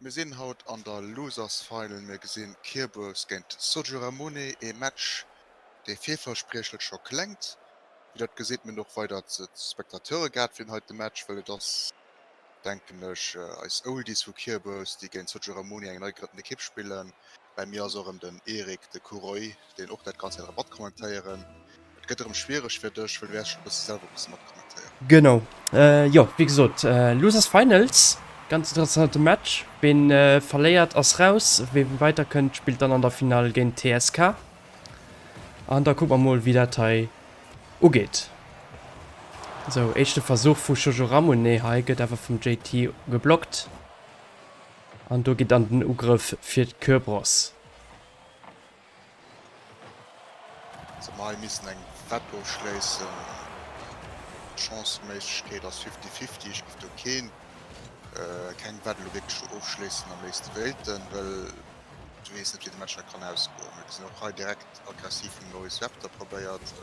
Mir sinn haut an der Losers Final. Mir gesinn Kierbous géint Sojo Ramone, ee Match dee villverspriechlech scho klengt. Wéi der et gesitt, mir hunn och weider Spectateure gehat fir den heite Match, well et ass denken ech eis Oldies vu Kierbous déi géint Sojo Ramone, eng nei gegrënnten Ekipp spillen. Bäi mir ass och erëm den Eric, de Kuroi, deen och dat Ganzt wäert erëm matkommentéieren. Et gëtt erëm schwiereg fir dech, well du wäers schonn e bësse selwer e bësse matkommentéieren. Genau, jo, wéi gesot, Losers Finals, ganz interessante Match. Ween verléiert ass raus, wee weider kënnt spillt dann an der Finall géint TSK. An da kucke mer mol wéi dat hei ugeet. Sou, éischte Versuch vu Jojo Ramone hei gëtt awer vum JT geblockt. An do geet dann den Ugrëff fir d'Kyrbros. Se mer hei missen eng Wett ofschléissen. D'Chanceméiglechkeet ass fifty fifty. Ech giff do keen, keng Wett elo wierklech do ofschléissen am léifste wéilten, well du weess net wéi de Match nach kann ausgoen. Mir gesinn och hei direkt aggressiv vum Loris Webter probéiert.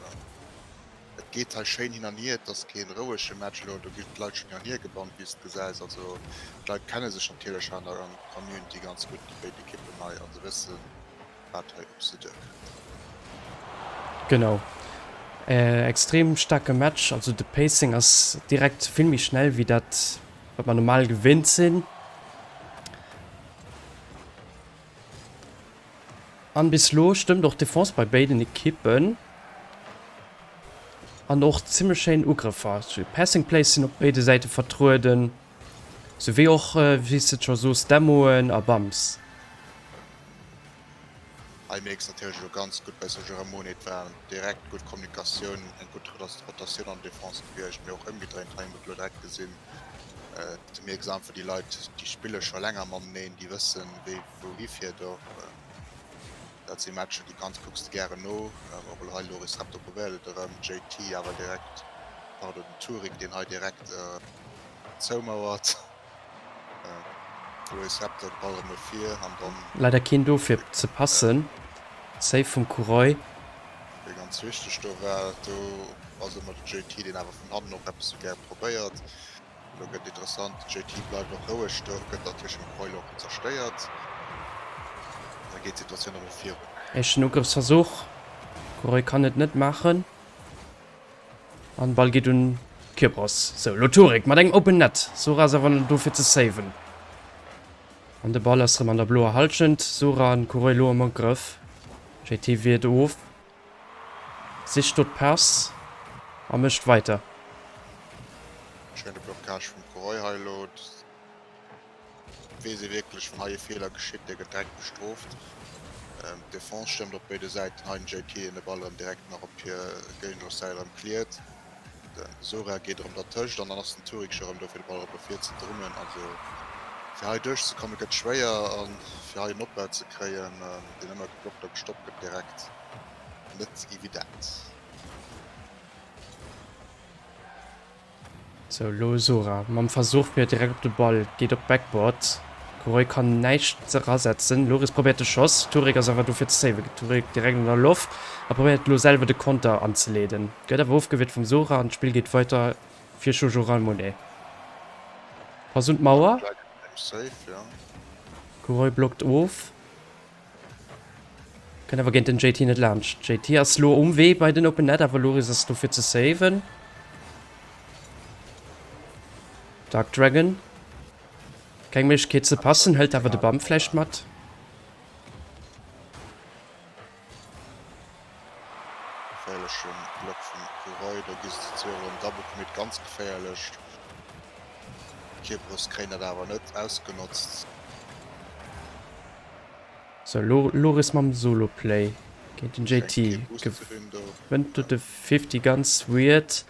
Et geet hei schéin hin an hier, et ass kee rouege Match elo, do ginn d'Leit schonn hin an hier gebannt, wéi s de gesäis. Also d'Leit kenne sech natierlech hei an der Community ganz gutt, déi béid Ekippen hei, a se wëssen, wat hei op se duerkënnt. Genau, extrem staarke Match, also de Pacing ass direkt vill méi schnell wéi dat wat mer normal gewinnt sinn. An bis lo stëmmt och d'Defense bei béiden Ekippen. An och zimmlech schéin Ugrëffer. Passing Plays sinn op béide Säite vertrueden, sou wéi och, wéi s de et scho soos, Demoen a Bumps. Hei mierks natierlech elo ganz gutt bei Sergio Ramone, et war direkt gutt Kommunikatioun, eng gutt Rotatioun an der Defense gewiescht, mee och ëmgedréint hei hu mer et elo direkt gesinn, du mierks einfach déi Leit déi spille scho länger mateneen, déi wëssen wéi wouhi fiert och. Dat si Matcher, déi kanns, kucks de gären no. Och elo hei Loris Raptor probéiert et erëm, JT awer direkt, pardon, den Turik, deen hei direkt zoumauert. Loris Raptor de Ball erëm no vir an dann. Leider keen do fir ze passen. Save vum Kuroi. Dee ganz wichteg do war. Do ass ëmmer den JT, deen awer vun hannen och eppes sou gär probéiert. Elo gëtt interessant, den JT bleift och roueg do, gëtt natierlech vum Coil och zerstéiert. Da geet d'Situatioun erëm virun. Éischten Ugrëffsversuch, Kuroi kann et net maachen an de Ball geet un Kypros. Sou, elo Turek mat engem Open Net, Sora ass awer do fir ze saven an de Ball ass erëm an der bloer Hallschent. Sora an Kuroi elo am Ugrëff, JT wiert of. Sicht do d'Pass a mécht weiter. Schéine Blockage vum Kuroi hei elo. Et weess ee wierklech, wann hei e Feeler geschitt, dee gëtt direkt bestrooft. D'Defense stëmmt op béide Säiten. Hei den JT, deen de Ball erëm direkt nach op hir géigneresch Säit erëm cleart. De Sora geet erëm dertëscht an dann ass den Turik scho erëm do fir de Ball erëm no vir ze drummen. Also fir hei duerchzekomme gëtt schwéier a fir hei en Opbau ze kréien, deen ëmmer geblockt a gestoppt gëtt direkt, net evident. Sou, elo Sora mam Versuch fir direkt op de Ball, geet op d'Backboard. Kuroi kann näischt erasetzen. Loris probéiert de Schoss, Turek ass awer do fir ze saven. Turek direkt an der Loft a probéiert elo selwer de Konter anzeleeden. Gëtt awer ofgewiert vum Sora an d'Spill geet weider fir Jojo Ralmone. Pass un d'Mauer. Kuroi blockt of. Kënnt awer géint den JT net laanscht. JT ass lo um Wee bei den Open Net, awer Loris ass do fir ze saven. Dark Dragon. Keng Méiglechkeet ze passen, hëlt awer de Bump vläicht mat. Geféierleche Block vum Kuroi, do gi se zu zwee erëm Double Commit, ganz geféierlech. D'Kypros kréien dat awer net ausgenotzt. Sou, Loris mam Solo Play géint den JT. Gewënnt do de 50 ganz weird.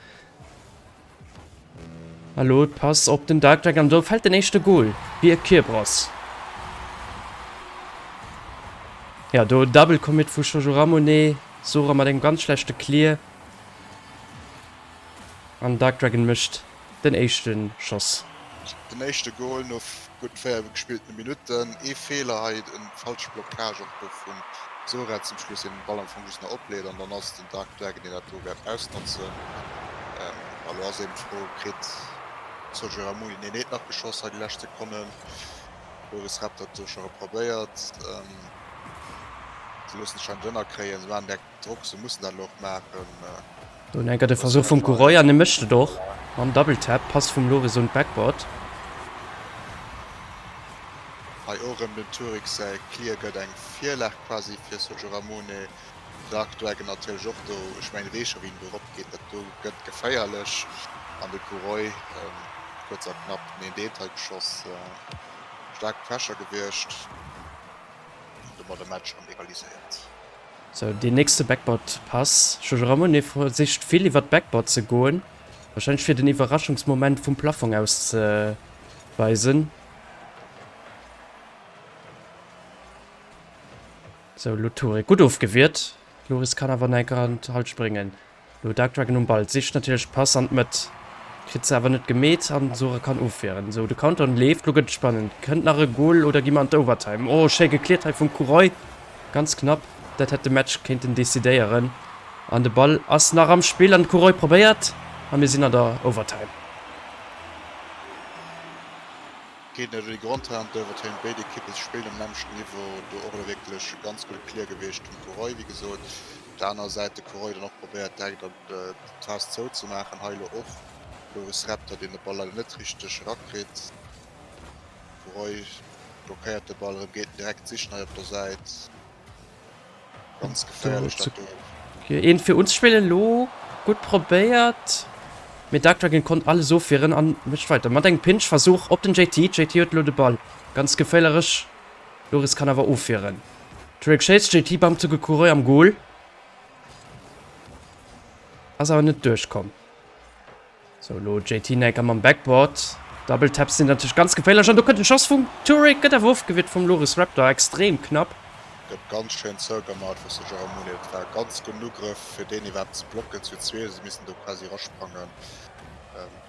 A lo d'Pass op den Dark Dragon an do fält den éischte Goal fir Kypros. Ja, do Double Commit vu Jojo Ramone, Sora mat engem ganz schlechte Clear. An Dark Dragon mécht den éischte Schoss. Den éischte Goal no gutt 4 gespilltene Minutten. Ee Feeler hei, en falsche Blockage och do vum Sora zum Schluss, deen den Ball am Fong just nach opleet an dann ass den Dark Dragon, deen dat do wäert ausnotzen. A lo ass eben d'Fro, kritt Sergio Ramoni, nee, net nach geschoss hei déi lescht Sekonnen. Loris Rapp dat do scho probéiert. Se loossen sech hei net ënnerkréien, se maachen direkt Drock, se mussen dat elo och maachen. Do enker de Versuch vum Curoy an e mécht et och mam Double Tap. Pass vum Loris un d'Backboard. Hei och erëm den Turik säi Clear gëtt eng Virlag quasi fir Sergio Ramone. Dark Dragon natierlech och do, ech mengen e weess scho wéi en do erop geet, dat do gëtt geféierlech an de Curoy kuerz a knapp den een Detail geschoss. Staark Pressure gewiescht an domat de Match erëm egaliséiert. Sou, deen nächste Backboard Pass. Jojo Ramone versicht vill iwwert d'Backboard ze goen, wahrscheinlech fir den Iwwerraschungsmoment vum Plafong aus ze weisen. Sou, elo Touré gutt ofgewiert. Loris kann awer nach eng Kéier an d'Halt spréngen. Lo Dark Dragon um Ball, sicht natierlech d'Pass an d'Mëtt, kritt se awer net gemeet an Sora kann ofwieren. Sou, de Countdown leeft, lo gëtt et spannend. Kënnt nach e Goal oder gi mer an d'Overtime? Oh, schéi gekliert hei vum Kuroy, ganz knapp, dat hätt de Match kéinten decidéieren. An de Ball ass nach am Spill an de Kuroy probéiert a mir sinn an der Overtime. Geet net un déi Grondhand d'Overtime, béid Ekippe spillen um nämmlechten Niveau, do och elo wierklech e ganz gudde Clear gewiescht vum Kuroy, wéi gesot. Op der anerer Säit de Curoy dann och probéiert direkt an d'Phas zou ze maachen. Hei elo och Loris Repter deen de Ball leider net richteg erakritt. Curoy blockéiert de Ball erëm, geet en direkt sichen hei op der Säit. Ganz geféierlech dat do. Een fir unzespillen elo gutt probéiert, mee Dark Dragon konnt alles ofwieren an mécht weider mat engem Pinch Versuch op den JT. JT huet elo de Ball, ganz geféierlech. Loris kann awer ofwieren. Drake schéisst, JT bammt zu Gekuroy am Goal. Ass awer net duerchkomm. Sou, elo JT Necker mam Backboard. Double Taps sinn natierlech ganz geféierlech an do kënnt den Schoss vum Turek, gëtt awer ofgewiert vum Loris Raptor, extrem knapp. Gëtt ganz schéin zougemauert vum Sergio Ramone. Et war e ganz gudden Ugrëff fir deen iwwerhaapt ze blocken zu zwee. Se missen do quasi erasprangen.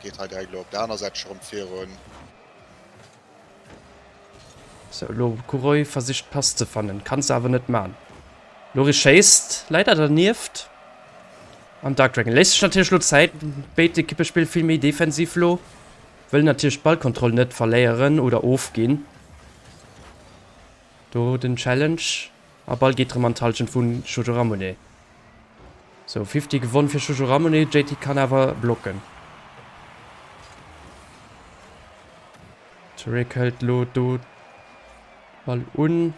Geet hei direkt elo op der aner Säit scho rëm virun. Sou, elo Kuroy versicht d'Pass ze fannen, kann se awer net man. Loris schéisst leider dernieft an Dark Dragon léisst sech natierlech lo Zäit. Béid Ekippe spille vill méi defensiv lo, wëllen natierlech d'Ballkontroll net verléieren oder ofginn. Do den Challenge a Ball geet rëm an d'Hallschent vu Shoujo Ramune. Sou, 50 gewonn fir Shoujo Ramune, JT kann awer blocken. Tariq hëlt lo do Ball un.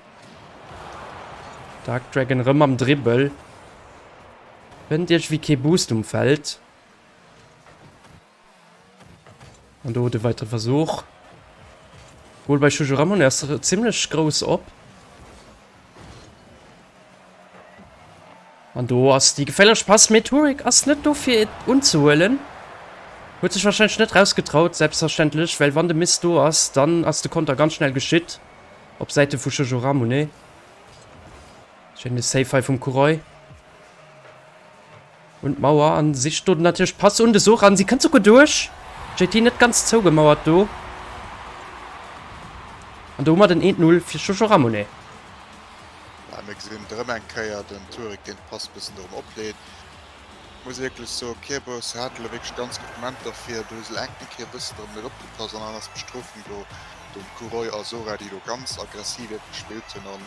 Dark Dragon rëm am Dribbel. Fënnt iergendwéi kee Boost um Feld. An do de weitere Versuch. Goal bei Shoujo Ramon ass zimmlech grouss op. An do ass déi geféierlech Pass, mee Turek ass net do fir et unzehuelen. Huet sech wahrscheinlech net rausgetraut, selbstverständlech, well wann de Miss do ass, dann ass de Konter ganz schnell geschitt op Säite vu Jojo Ramune. Schéine Save hei vum Kuroy. Un d'Mauer an sicht do natierlech d'Pass un de Soran. Si kënnt souguer duerch. JT net ganz zougemauert do. An do hu mer den 1-0 fir Jojo Ramune. Mä mir gesinn et erëm eng Kéier, den Turek, deen d'Pass bëssen erëm opleet. Muss wierklech soen, Kierbous hat elo wierklech ganz gutt Momenter fir do hu se eng Kéier e bëssen erëm net opgepasst an dann ass d'Bestrofung do, den Kuroy a Sora, déi do ganz aggressiv wierklech gespillt hunn. An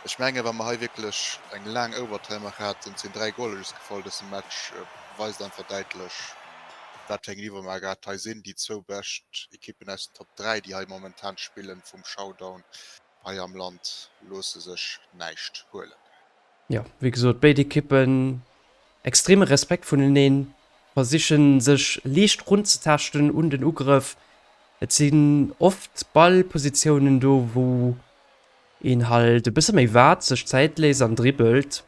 ech mengen, wa mer hei wierklech eng laang Overtime nach haten, et sinn 3 Goaler just gefall dësem Match, weist einfach däitlech, wat fir engem Niveau mer grad hei sinn. Déi zwou bescht Ekippen aus den Top 3, déi hei momentan spillen vum Showdown, Hei am Land loosse sech näischt huelen. Jo, wéi gesot, béid Ekippen extreme Respekt vuneneen, versichen sech liicht runzetaaschten un den Ugrëff. Et sinn oft Ballpositiounen do, wou een halt e bësse méi waart, sech Zäit léisst an dribbelt.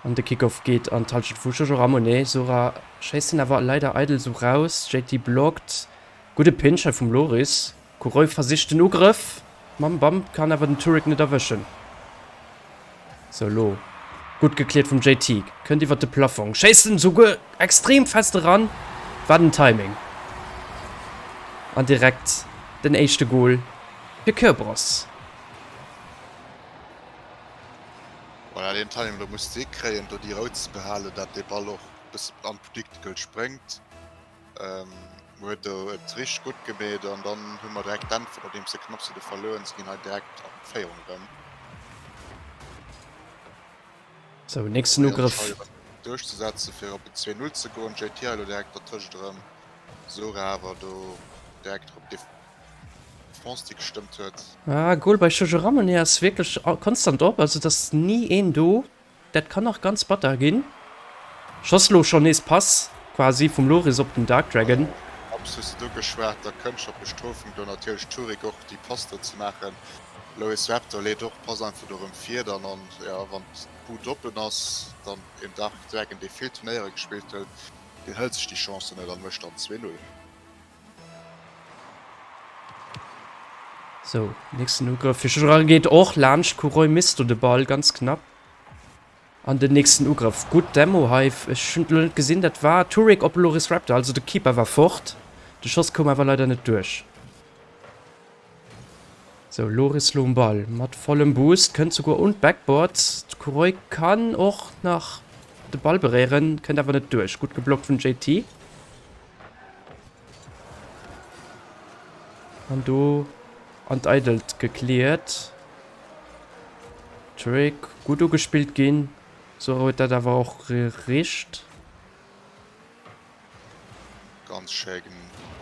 An de Kickoff geet an d'Hallschent vu Jojo Ramonet. Sora schéisst en awer leider eidel sou raus. JT blockt. Gudde Pinch hei vum Loris. Kuroy versicht den Ugrëff mam Bump, kann awer den Turek net erwëschen. Sou lo gutt gekläert vum JT, kënnt iwwert de Plafong, schéisst en souguer extrem fest eran. Wat en Timing! An direkt den éischte Goal fir Körbross. Voilà, deen Timing do muss de kréien, do déi Rou ze behalen, dat dee Ball och e bëssen unpredictable spréngt. Huet do et richteg gutt gemeet an dann hu mer direkt d'Äntwert, nodeems se knapps huet verluer, se ginn hei direkt an d'Féierung erëm. Sou, nächsten Ugrëff. Duerchzesetzen fir op en 2, 0 ze goen. JT hei elo direkt dertëscht erëm. Sora awer do direkt op Defense déi gestëmmt huet. Ah, Goal bei Jojo Ramonet ass wierklech konstant op, also et ass ni een do. Dat kann nach ganz batter ginn. Schoss lo schon nees Pass quasi vum Loris op den Dark Dragon. Abs hues de do geschwat, da kënnt scho d'Bestrofung do natierlech Turik och déi Pass do ze maachen. Loris Raptor leet och d'Pass einfach do rëm vir dann an jo wann d'Bud oppen ass dann een Dark Dragon dee vill Turnéiere gespillt huet deen hëlt sech déi Chance net an mécht dann 2, 0. Sou, nächsten Ugrëff fir Schuran geet och laanscht. Kuroy misst do de Ball ganz knapp. An den nächsten Ugrëff. Gutt Demo hei. Ech hunn et elo net gesinn. Dat war Turek op Loris Raptor. Also de Keeper war fort. De Schoss koum awer leider net duerch. Sou, Loris lo um Ball mat vollem Boost. Kënnt souguer un d'Backboard. Kuroy kann och nach de Ball beréieren, kënnt awer net duerch. Gutt geblockt vun JT. An do an d'Eidelt gekläert. Trick gutt ugespillt ginn. Sora huet dat awer och gericht. Ganz schéin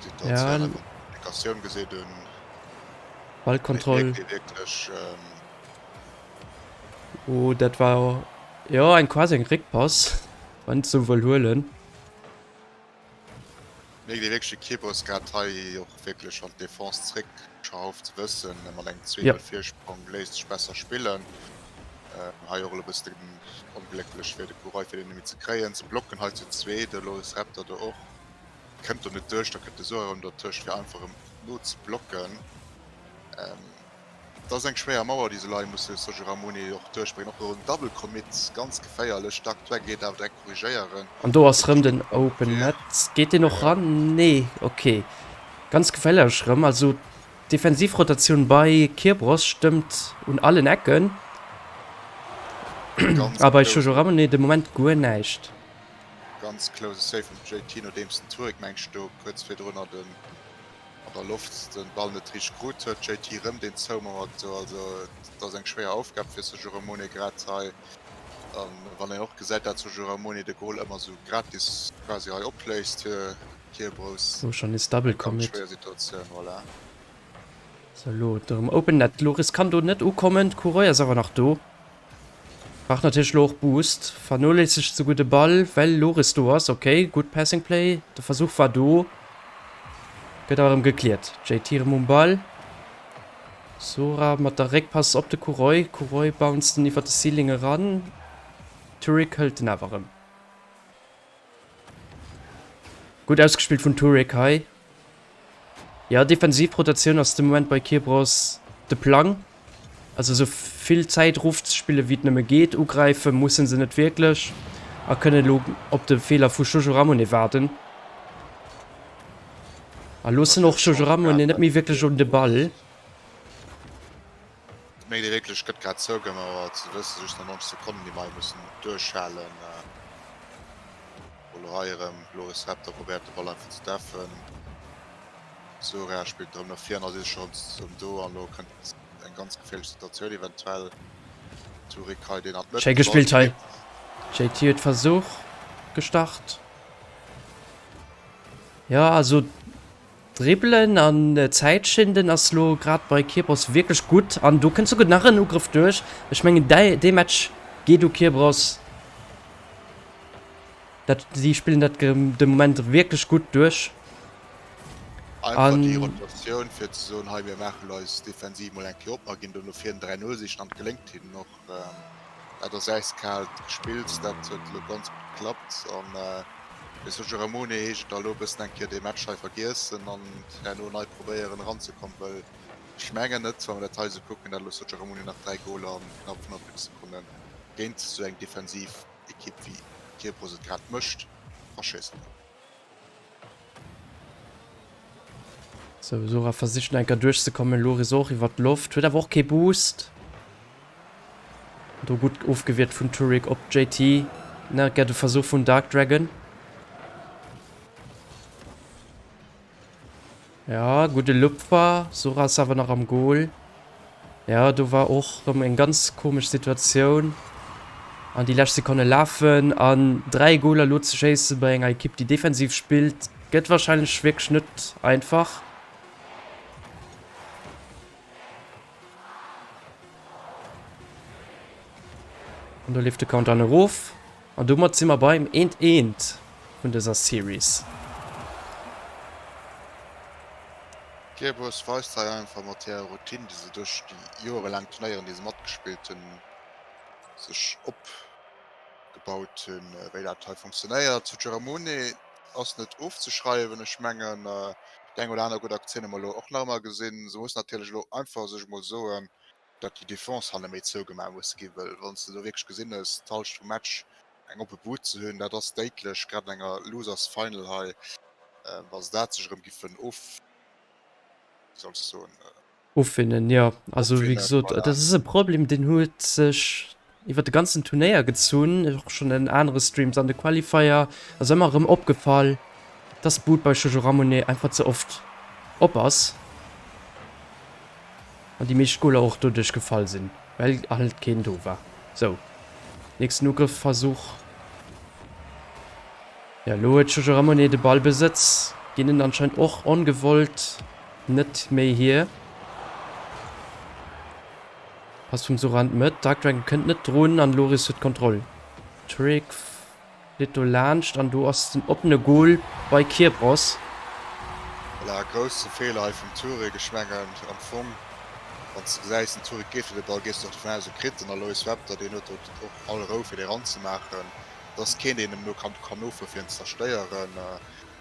Situatioun, ja. Kommunikatioun geseet un. Ballkontroll. Wierklech. Ähm oh, dat war jo eng quasi eng Réckpass, wann sou wëll huelen. Mierkt ee wierklech de Kibos grad hei och wierklech an d'Defense zréckschrauft. Se wëssen, mat engem 2-0 Virsprong léisst sech besser spillen. Hei och elo e bëssen onglécklech fir de Coureuil fir deen net méi ze kréien. Se blocken hei zu zweet, elo ass Raptor do och, kënnt do net duerch, da kënnt de Sora erëm dertëscht fir einfach erëm nozeblocken. Et ass eng schwéier Mauer, déi se elo hei musse Sergio Ramoni och duerchbréngen. Och elo en Double Commit, ganz geféierlech. Dark Dwag geet awer direkt korrigéieren. An do ass rëm den Open Net. Geet deen och ran? Nee, ok. Ganz geféierlech rëm. Also d'Defensivrotatioun bei Kirbros stëmmt un allen Ecken. A bei Jojo Ramonet de Moment guer näischt. Ganz close Save vum JT, nodeems den Turek, mengt ech, do kuerz virdrunner den an der Loft den Ball net richteg krut huet. JT rëm deen zoumauert do, also et ass eng schwéier Aufgab fir Sergio Ramone grad hei. An wann een och gesäit dat Sergio Ramone de Goal ëmmer sou gratis quasi hei opléist fir Kierbroos. Oh schon nees Double Commit. Ganz schwéier Situatioun, voilà. Sou lo erëm Open Net, Loris kann do net ukommen, d'Coureuil ass awer nach do. Brauch natierlech lo och Boost. Vernoléissegt souguer de Ball, well Loris do ass. Ok, gutt Passing Play. De Versuch war do. Gëtt awer erëm gekläert. JT erëm um Ball. Sora mat der Réckpass op de Kuroi. Kuroi bounced en iwwer de Ceiling eran. Turek hëlt en awer erëm. Gutt ausgespillt vun Turek hei. Jo, defensiv Rotatioun ass de Moment bei Kirbros de Plang. Also sou vill Zäit erofzespillen wéi et nëmme geet. Ugräife musse se net wierklech a kënnen elo op de Feeler vu Jojo Ramone waarden. A loossen och Jojo Ramone net méi wierklech un de Ball. Et mécht ee wierklech, gëtt grad zougemaach, se wësse just nach 90 Sekonnen déi mer hei mussen duerchhalen. Elo hei erëm Loris Raptor probéiert de Ball einfach ze deffen. Sora spillt erëm no vir an da si se scho erëm do an elo kënnt eng ganz geféierlech Situatioun eventuell. Turik hei deen an d'Mëtt Schéi gespillt hei. JT huet Versuch gestart. Jo also Dribbelen an Zäit schinden ass lo grad bei Kirbros wierklech gutt an do kënnt souguer nach en Ugrëff duerch. Ech mengen dee Match geet u Kirbros. Dat si spillen dat de Moment wierklech gutt duerch. Einfach déi Rotatioun fir ze soen, hei mir maachen elo eis Defensiv mol eng Kéier op, mer ginn do no vir en 3, 0 sichen an et geléngt hinnen och. Dat ass äiskaalt gespillt, dat huet elo ganz gutt geklappt an fir Sergio Ramone heescht et da elo e bëssen eng Kéier dee Match hei vergiessen an herno nei probéieren eranzekommen, well ech mengen net, wa mer dat hei esou kucken, dat elo Sergio Ramone nach 3 Goler an knapp 45 Sekonne géint esou eng defensiv Ekipp wéi Kirbros et grad mécht, erschéissen kann. Sou, Sora versicht nach eng Kéier duerchzekommen, Loris och iwwer d'Loft, huet awer och kee Boost. Do gutt ofgewiert vun Turek op JT. Nach eng Kéier de Versuch vun Dark Dragon. Ja, gudde Lupfer. Sora ass awer nach am Goal. Ja, do war och rëm eng ganz komesch Situatioun. An déi lescht Sekonne lafen an 3 Goaler lo ze schéisse bei enger Ekipp, déi defensiv spillt, gëtt warscheinlech wierklech net einfach. An do leeft de Countdown erof. An domat si mer beim eent eent vun dëser Series. D'Kierbuers weist hei einfach mat hirer Routine, déi se duerch déi joerelaang Turnéieren, déi se matgespillt hunn, sech opgebaut hunn, wéi dat hei funktionéiert. Zu Giramone ass net ofzeschreiwen. Ech mengen, déi eng oder aner gutt Aktioun hu mer elo och nach ëmmer gesinn. Se mussen natierlech elo einfach sech emol soen, datt déi Defense hanne méi zougemaach muss ginn, well wann s de do wierklech gesinn hues, d'Hallschent vum Match eng oppe Bud ze hunn, dat ass déidlech, grad an enger Losers Final hei, wa se dat sech erëm giffen of, wéi soll ech soen? Ofwinnen, jo. Also wéi Ofwinnen, gesot, voilà. dat ass e Problem, deen huet sech iwwer de ganzen Turnéier gezunn, och schonn an anere Streams an de Qualifier ass ëmmer erëm opgefall, dass d'Bud bei Jojo Ramonet einfach ze oft op ass. An déi meescht Goler och doduerch gefall sinn, well halt keen do war. Sou, nächsten Ugrëffversuch. Jo, elo huet Jojo Ramonet de Ballbesëtz, ginn en anscheinend och ongewollt net méi hier. Pass vum Sora an d'Mëtt, Dark Dragon kënnt net drun an Loris huet d'Kontroll. Trick. Flitt do laanscht an do ass den oppene Goal bei Kierbross. Voilà, grousse Feeler hei vum Turek. Ech mengen am Fong wann s de gesäis den Turek geet fir de Ball, gees de och dovun aus e kritt en. A Lois Webter deen huet do och all Rou fir dee ranzemaachen. Et ass keen deen em no kann kann nofuere fir en ze zerstéieren.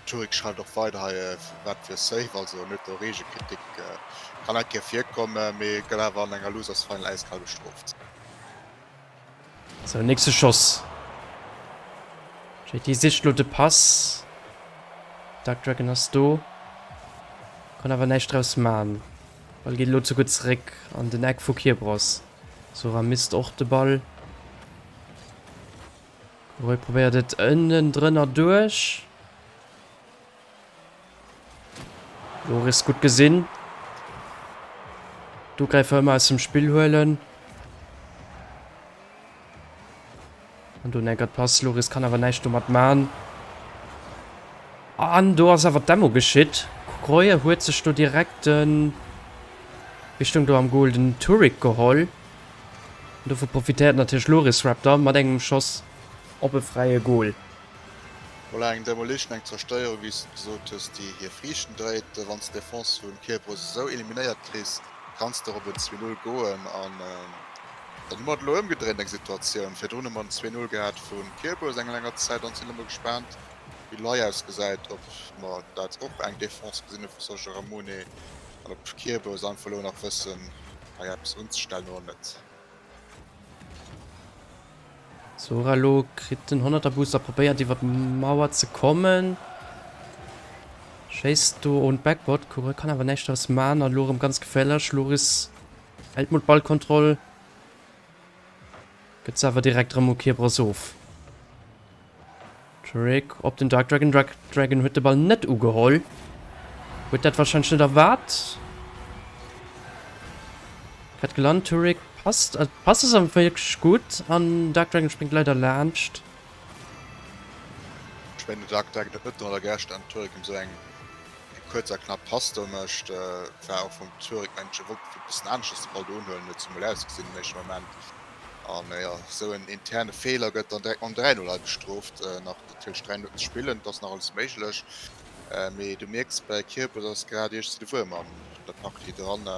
Turek schreift och weider hei wat fir e Save, also en huet do rege Kritik. Kann eng Kéier virkommen, mee gëtt awer an enger Losers Final äiskal bestrooft. Sou, nächste Schoss. JT sicht lo de Pass. Dark Dragon ass do. Kann awer näischt draus man. Ball geet elo zeguer zeréck an den Eck vu Kierbross. Sora misst och de Ball. Roy probéiert et ënnen drënner duerch. Loris gutt gesinn. D'Ugräifer ëmmer aus dem Spill huelen. An do neckert Pass. Loris kann awer näischt domat man. An do ass awer d'Demmo geschitt. Kreuer huet sech do direkt den Richtung do am Goal den Turek geholl. An dovu profitéiert natierlech Loris Raptor mat engem Schoss op e fräie Goal. Voilà, eng Demolition, eng Zerstéierung, wéi s de gesot hues, déi hir Friichten dréit. Wann s de d'Defense vu Kierbroos esou eliminéiert kriss, kanns de och op en 2-0 goen. An dann hu mer et elo ëmgedréint, eng Situatioun. Virdrun hu mer en 2-0 gehat vu Kierbroos eng länger Zäit an sinn elo mol gespaant, wéi elo hei ausgesäit, ob mer dat och eng Defense gesinn hu vu Sergio Ramone an ob Kierbroos einfach elo nach wëssen, hei eppes unzestellen oder net. Soralo kritt den 100er Boost a probéiert iwwer d'Mauer ze kommen. Schéisst do un d'Backboard. Coureur kann awer näischt draus man an elo erëm ganz geféierlech. Loris hält mol d'Ballkontroll. Gëtt se awer direkt erëm u Kierbross of. Trick op den Dark Dragon. Dark Dragon huet de Ball net ugeholl. Huet dat wahrscheinlech net erwaart. Grad gelant. Turek passt. Äh, passt ass awer wierklech gutt. An Dark Dragon springt leider laanscht. Ech mengen, den Dark Dragon huet net domadder gerechent, an Turek em sou eng kuerz a knapp Pass do mécht. War och vum Turek, mengen ech, e wollt e bëssen aneschters de Ball do unhuelen, huet se mol ausgesinn am éischte Moment. An jo, esou en interne Feeler gëtt dann direkt mam 3, 0 hei bestrooft. Nach natierlech 3 Minutten ze spillen, et ass nach alles méiglech. Mee du mierks bei Kierbus ass grad iergendwéi de Wuerm an der Partie dran.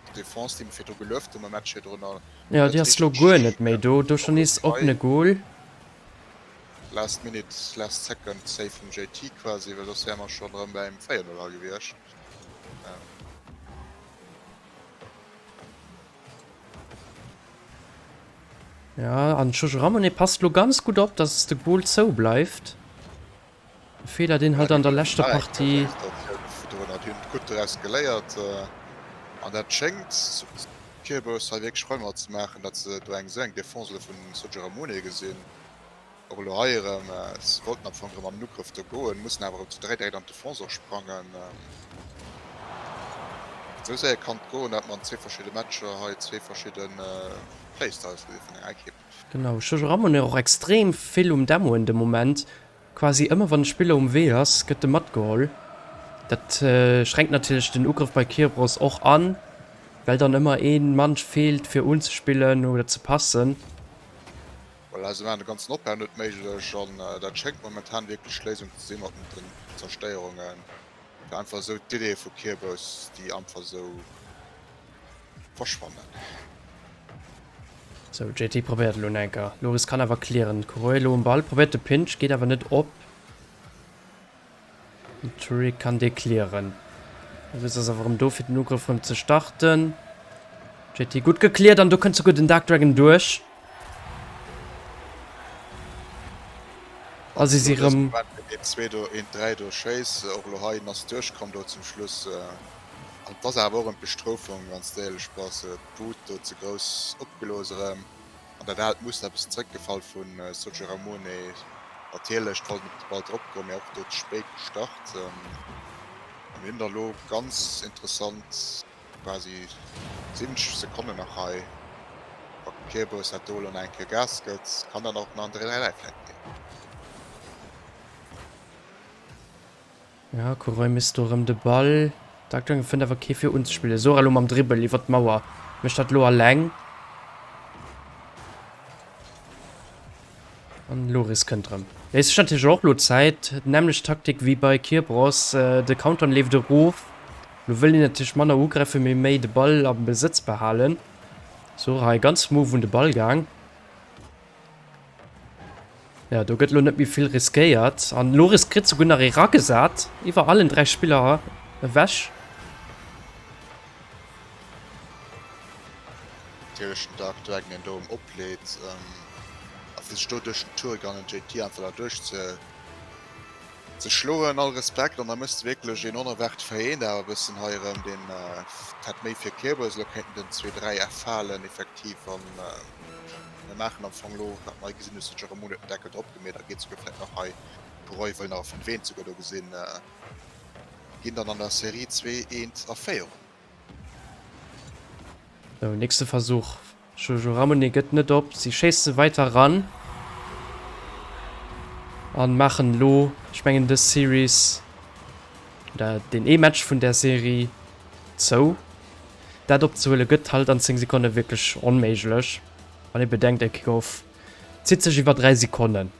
D'Defense, déi mir virdru gelueft hunn am Match virdrun, Jo, déi net ass lo guer richteg net méi do. Do schon och nees oppene hei. Goal. Last minute, last second Save vum JT quasi, well soss wäre mer schonn erëm beim 4, 0 hei gewiescht. Ja, an Jojo Ramonet passt lo ganz gutt op, dass de Goal zou bleift. E Feeler, deen halt an der leschter Partie. Hat hunn gutt doraus geléiert an dat schéngt Kierbous hei wierklech Räumer ze maachen, datt se do eng esou eng Defense elo vun Sergio Ramone gesinn. Och elo hei erëm, se wollten am Fong erëm an den Ugrëff do goen, mussen awer erëm zu 3 direkt an d'Defense och sprangen. Esou séier kann et goen, dat mer an zwee verschidde Matcher hei zwee verschidde Playstyles gesi vun enger Ekipp. Genau, Jojo Ramone och extrem vill um Demoen de Moment. Quasi ëmmer wann e Spiller um Wee ass, gëtt e matgeholl. Dat schränkt natierlech den Ugrëff bei Kirbros och an, well dann ëmmer ee Mann feelt fir unzespillen oder ze passen. Voilà, se maachen de ganzen Opbau net méiglech an dat schéngt momentan wierklech d'Léisung ze sinn mat den Zerstéierungen, fir einfach esou d'Iddee vu Kirbous, déi einfach esou verschwannen. Sou, JT probéiert elo nach enker. Loris kann awer clearen. Coelho um Ball, probéiert de Pinch, geet awer net op. Den Turi kann dee clearen. Loris ass awer erëm do fir den Ugrëff erëm ze starten. JT gutt gecleart an do kënnt souguer den Dark Dragon duerch. A si si rëm. Een, zwee do, een, dräi do schéiss. Och elo hei, en ass duerchkomm do zum Schluss. An et ass awer och ëm d'Bestroofung, wann s de éierlech bass. D'Wut do ze grouss opgelos erëm an dat aalt Muster e bëssen zréckgefall vu Sergio Ramone. Natierlech, d'wollt net op de Ball drop goen, mee och do ze spéit gestart. A mir hunn da lo ganz interessant quasi 70 Sekonnen nach hei. Wa Kierbus dat do elo nach eng Kéier Gas gëtt, kann dat och nach en 3 3 vläit ginn. Ja, Coureuil misst do erëm de Ball. Dark Dragon fënnt awer kee fir unzespillen. Sora lo mam Dribbel iwwer d'Mauer. Mécht dat lo alleng. An Loris kënnt erëm. Léisst sech natierlech och lo Zäit. Nämmlecht Taktik wéi bei Kirbros. De Countdown leeft erof. Lo wëll een natierlech manner ugräifen, mee méi de Ball am Besëtz behalen. Sora hei ganz smooth un de Ball gaang. Ja, do gëtt lo net méi vill riskéiert. An Loris kritt souguer nach ee ragesat. Iwwer allen 3 Spiller ewech. Natierlech den Dark Dragon deen do erëm opleet a fir sech do duerch den Turek an den JT einfach da duerch ze ze schloen. All Respekt an da mëss de wierklech een onerwaart Vereent awer e bëssen hei erëm deen hätt méi fir Kirbes. Elo kéinten den 2, 3 erfalen effektiv an Mir maachen am Fong elo, wat mer hei gesinn, hues de Jerome huet den Deckel drop gemeet a geet souguer vläit nach hei, Roy wëll nach e 5 eent souguer do gesinn, ginn dann an der Serie 2 eent a Féierung. Sou, nächste Versuch. Jojo Ramonet gëtt net op, si schéisse weiter ran an maachen elo, ech mengen dës Series oder deen ee Match vun där Serie zou. Dat opzehuele gëtt halt an 10 Sekonne wierklech onméiglech, wann ee bedenkt e Kickoff zitt sech iwwer 3 Sekonnen.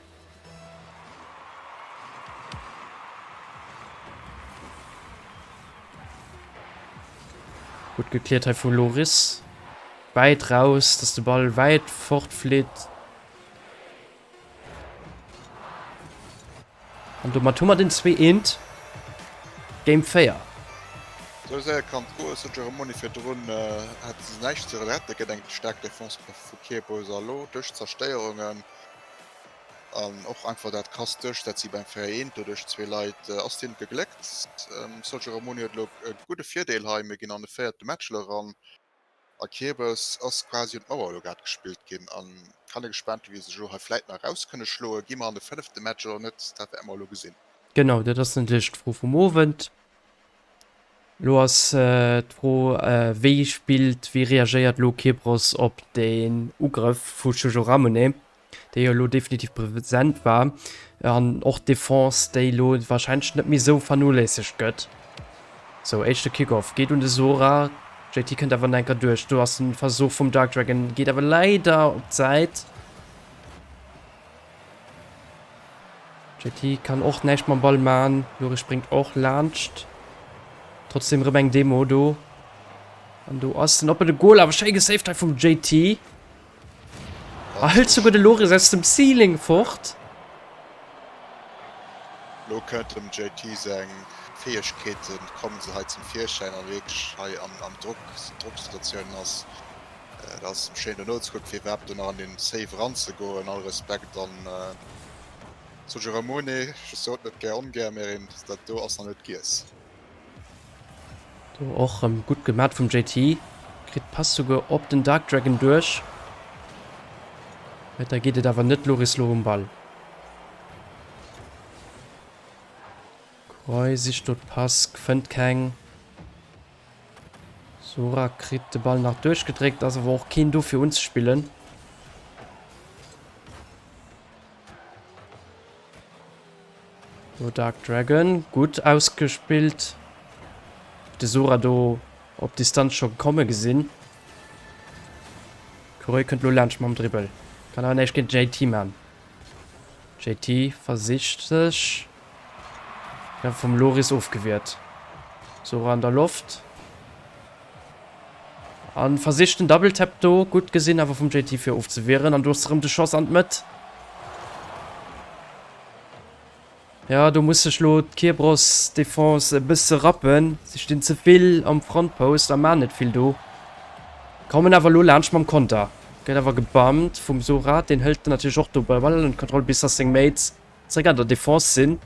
Gutt gekläert hei vu Loris. Wäit raus, dass de Ball wäit fortflitt. An domat hu mer den 2 eent Game 4. Sou séier kann et goen. Sergio Ramoni virdrun hat se näischt ze rette, gëtt eng staark Defense vu Kierbus a lo duerch d'Zerstéierungen an och einfach dat krasst Duerchsetze beim 4 eent do duerch zwee Leit ass et hinnen gegléckt. Sergio Ramoni huet elo e gudde Virdeel hei. Mir ginn an de véierte Match elo eran. A Kierbes ass quasi un d'Mauer elo grad gespillt ginn an kann e gespaant wéi se sech elo hei vläit nach eraus kënne schloen. Gi mer an de fënnefte Match oder net, dat wäerte mer elo gesinn. Genau, dat ass natierlech d'Fro vum Owend. Elo ass d'Fro, wéi spillt, wéi reagéiert elo Kierbros op den Ugrëff vu Jojo Ramonet? déi jo elo definitiv present war, an och d'Defense, déi elo warscheinlech net méi esou vernoléissegt gëtt. Sou, éischte Kickoff geet un de Sora. JT kënnt awer nach eng Kéier duerch. Do ass den Versuch vum Dark Dragon, geet awer leider op d'Säit. JT kann och näischt mam Ball man. Loris spréngt och laanscht. Trotzdem erëm eng Demo do. An do ass den oppene Goal, awer schéi gesaved hei vum JT. A hëlt souguer de Loris aus dem Ceiling fort. Lo kënnt dem JT seng Fäegkeeten, kommen se hei zum Virschäin an wierklech hei am Drock, Drocksituatiounen ass. Et ass schéin do nozekucken fir iwwerhaapt do nach an den Save eranzegoen. All Respekt an Sergio Ramone, ech sot net gär ongär, mä dat do ass nach net giess. Do och rem gutt gemat vum JT. Kritt d'Pass souguer op den Dark Dragon duerch. Weider geet et awer net. Loris lo um Ball. Roy sicht do d'Pass, fënnt keng. Sora kritt de Ball nach duerchgedréckt, ass awer och keen do fir unzespillen. Do Dark Dragon, gutt ausgespillt. De Sora do op Distanz scho komme gesinn. Kuroi kënnt lo laanscht mam Dribbel. Kann awer näischt géint JT man. JT versicht sech. Gëtt vum Loris ofgewiert. Sora an der Loft. An versicht den Double Tap do. Gutt gesinn awer vum JT fir ofzewieren. An do ass erëm de Schoss an d'Mëtt. Jo, do muss sech lo d'Kierbross Defense e bësse rappen. Si stinn ze vill am Front Post a man net vill do. Kommen awer lo laanscht mam Konter. Gëtt awer gebammt vum Sora. Deen hëlt natierlech och do bei Ball an d'Kontroll bis dass seng Mates zeréck an der Defense sinn.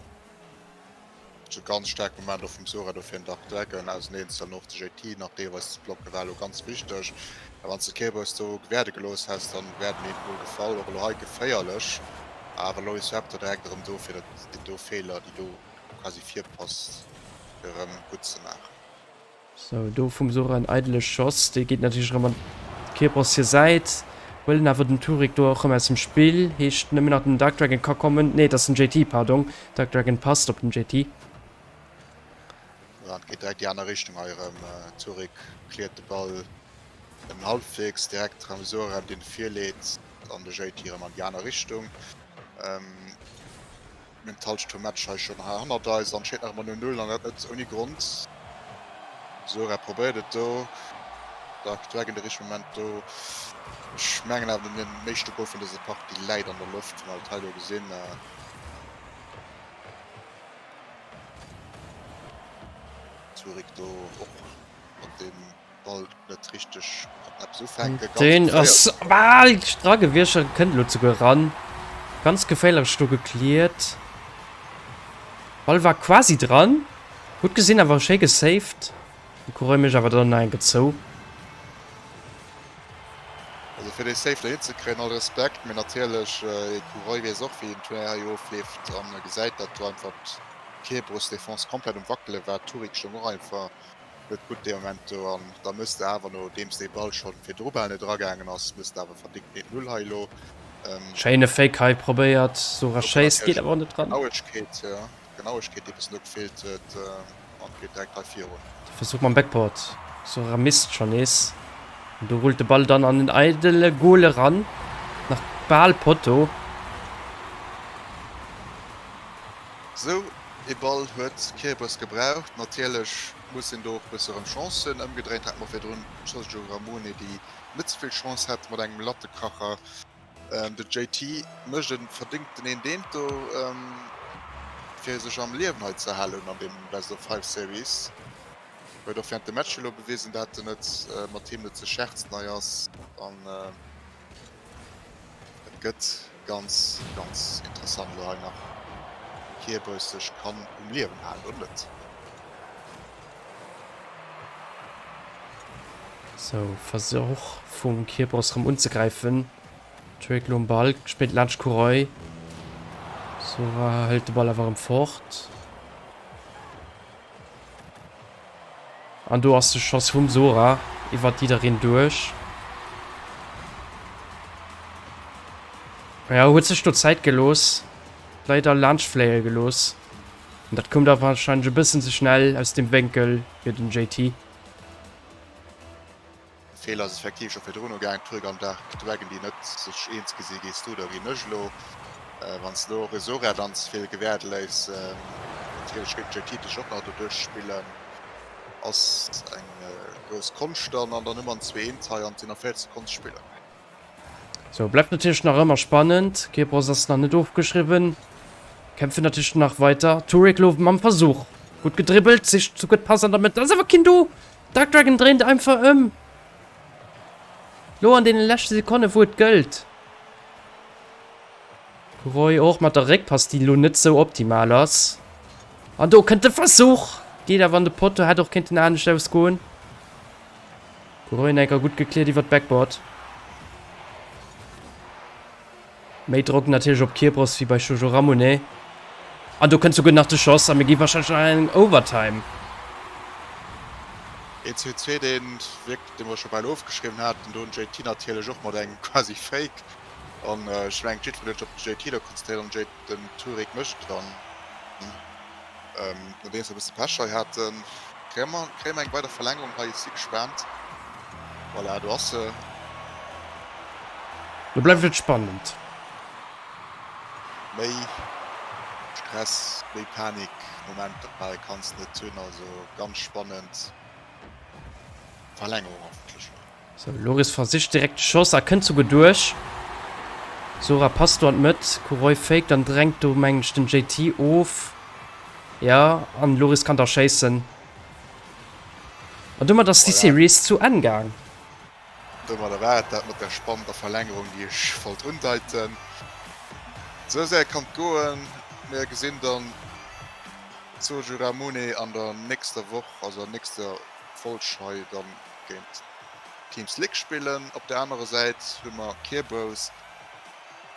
E ganz staarke Moment och vum Sora do fir den Dark Dragon auseneenzehalen, och de JT nach deelweis ze blocken war elo ganz wichteg. A wann s de d'Kierbross do gewäerde gelooss häss, dann wär den eent Mol gefall. Och elo hei geféierlech. Awer elo is Raptor direkt erëm do fir dat deen do Feeler déi do quasi virpasst erëm gutt ze maachen. Sou, do vum Sora en eidele Schoss, dee geet natierlech erëm an d'Kierbross hir Säit. Huelen awer den Turik do och erëm aus dem Spill, heescht nëmmen nach den Dark Dragon ka kommen, nee et ass den JT, pardon, Dark Dragon passt op den JT. An et geet direkt déi aner Richtung hei erëm, Turik cleart de Ball en halbwegs direkt erëm Sora deen virleet. An de JT erëm an déi aner Richtung. Mir hunn d'Hallschent vum Match hei schonn hannert eis an steet nach ëmmer 0, 0 an dat net ouni Grond. Sora probéiert et do. Dark Dragon de richtege Moment do. Ech mengen awer den éischte Gol vun dëser Partie läit an der Loft, wéi mer et hei elo gesinn. Zurich do och mat deem. Ball net richteg eppes ufänken. Deen ass bal dra gewiescht, kënnt elo souguer ran. Ganz geféierlech do gecleart. Ball war quasi dran. Gutt gesinn, awer schéi gesaved. De Coureur mécht awer dann nach eng Kéier zou. Also fir dee Save do hinzekréien, all Respekt, mee natierlech de Coureur weess och wéi den Turnéier hei ofleeft an gesäit dat do einfach d'Keebrus-Defense komplett um wackele war. D'Turic stoung och einfach Net gutt dee Moment do an da mëss de awer nodeems dee Ball schonn virdru bal net eragaangen ass, mëss de awer verdéngt net Null hei elo. Schéine Fake hei probéiert, Sora schéisst, geet awer net dran. Genauegkeet, jo, Genauegkeet déi bëssen do gefeelt huet an geet direkt hei virun. De Versuch mam Backboard, Sora misst schonn nees an do rullt de Ball dann an den eidele Goal eran, nach bal Potto. Sou ee Ball huet Kiribati gebraucht. Natierlech muss een do och e bësse erëm Chance hunn. Ëmgedréint hat mer virdrun d'Sergio Ramone, déi net ze vill Chance hat mat engem Lattekracher. De JT mécht e verdéngten eent eent do, fir sech am Liewen hei ze halen an deem Best of Five Series. Huet och während dem Match elo bewisen, dat en et mat him net ze scherzen hei ass. An et gëtt ganz, ganz interessant elo hei nach, ob Kierbus sech kann um Liewen halen oder net. Sou, Versuch vum Kierbus rëm unzegräifen. Drake lo um Ball, spillt laanscht Kuroi. Sora hëlt de Ball awer rëm fort. An do ass de Schoss vum Sora iwwert jiddereen duerch. Ja, huet sech do Zäit gelooss. Leider laanscht fléie gelooss. An dat koum da warscheinlech e bëssen ze schnell aus dem Wénkel fir den JT. De Feeler ass effektiv scho virdrun ugaang, Turek an Dark Dragon, déi net sech eens gi sinn, Gees du oder ginn ech elo? Wann s de elo och e Sora dann ze vill gewäerde léiss, natierlech géint JT dech och nach doduerch spillen, ass eng grouss Konscht dann. An dann hu mer en 2 eent hei an et sinn nach 40 Sekonn ze spillen. Sou, bleift natierlech nach ëmmer spannend. Kebros ass nach net ofgeschriwwen. Kämpfen natierlech nach weiter. Turek lo mam Versuch. Gutt gedribbelt, sicht souguer d'Pass an der Mëtt. Da ass awer keen do. Dark Dragon dréint einfach ëm. Lo an deene leschte Sekonne wou et gëllt. Roy och mat der Réckpass, déi lo net sou optimal ass. An do kënnt de Versuch. Geet awer an de Potto, hätt och kéinten anescht ausgoen. Roy enker gutt gekläert iwwer d'Backboard. Méi Drock natierlech op Kierbross wéi bei Shoujo Ramune. An do kënnt souguer nach de Schoss a mir gi warscheinlech nach eng Overtime. Een 2-2, deen wierkt, dee mer scho bal ofgeschriwwen haten. Do den JT natierlech och mat engem quasi Fake. An ech mengen, jiddwereen huet sech op den JT do konzentréiert an den den Turek mécht et dann. Nodeems mer e bësse Pech hei haten, kréie mer kréie mer eng weider Verlängerung hei. Ech si gespaant. Voilà, do ass se. Lo bleift et spannend. Méi Stress, méi Panik Momenter hei kanns net hunn, also ganz spannend Verlängerung hoffentlech hei. Sou, Loris versicht direkt de Schoss a kënnt souguer duerch. Sora passt do an d'Mëtt, Kuroi faked an drängt do mengen ech den JT of. Ja, an Loris kann da schéissen. An domat ass déi Voilà. Series zu Enn gaang. Domadder war et dat mat der spannender Verlängerung, déi ech wollt undeiten. Sou séier kann et goen. Mir gesinn dann d'Soju Ramune an der nächster Woch, also an der nächster Folg hei dann géint Team Slick spillen. Op der anerer Säit hu mer Kirbros,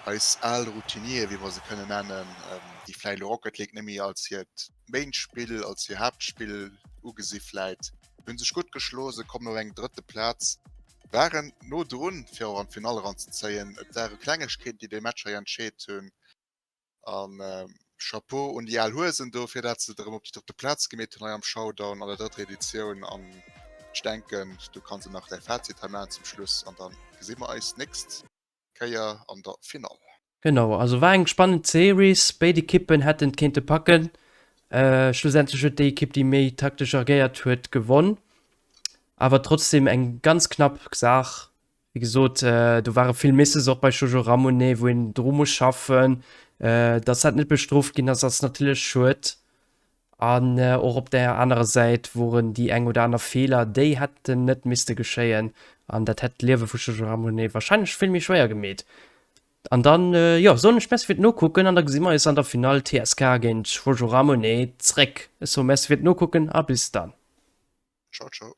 eis al Routinier, wéi mer se kënnen nennen, déi vläicht elo Rocket League net méi als hiert Main-Spill, als hir Haaptspill ugesi vläicht. Hunn sech gutt geschloen, se kommen op eng drëtte Plaz, waren no drun fir och an d'Finall eranzezéien. Et ware Klengegkeeten, déi dee Match hei entscheet hunn. An Chapeau un déi al Huesen do, fir dat se et erëm op déi drëtte Plaz gemeet hunn hei am Showdown an der drëtter Editioun. An ech denken, du kanns nach däi Fazit hei maachen zum Schluss an da gesi mer eis d'nächst Kéier an der Finall. Genau, also war eng spannend Series, béid Ekippen hätten et kéinte packen. Schlussendlech huet déi Ekipp, déi méi taktesch agéiert huet, gewonn. Awer trotzdem eng ganz knapp Saach. Wéi gesot, do ware vill Misses och bei Jojo Ramonet, wou een dru muss schaffen. Dass dat net bestrooft ginn ass, ass natierlech schued. An och op där anerer Säit woren déi eng oder aner Feeler, déi hätten net misste geschéien. An dat hätt d'Liewe vu Jojo Ramonet warscheinlech vill méi schwéier gemeet. An dann, jo, soen ech Merci fir d'Nokucken an da gesi mer eis an der Finall TSK géint Jojo Ramonet zréck. Ech soe Merci fir d'Nokucken a bis dann. Ciao, ciao.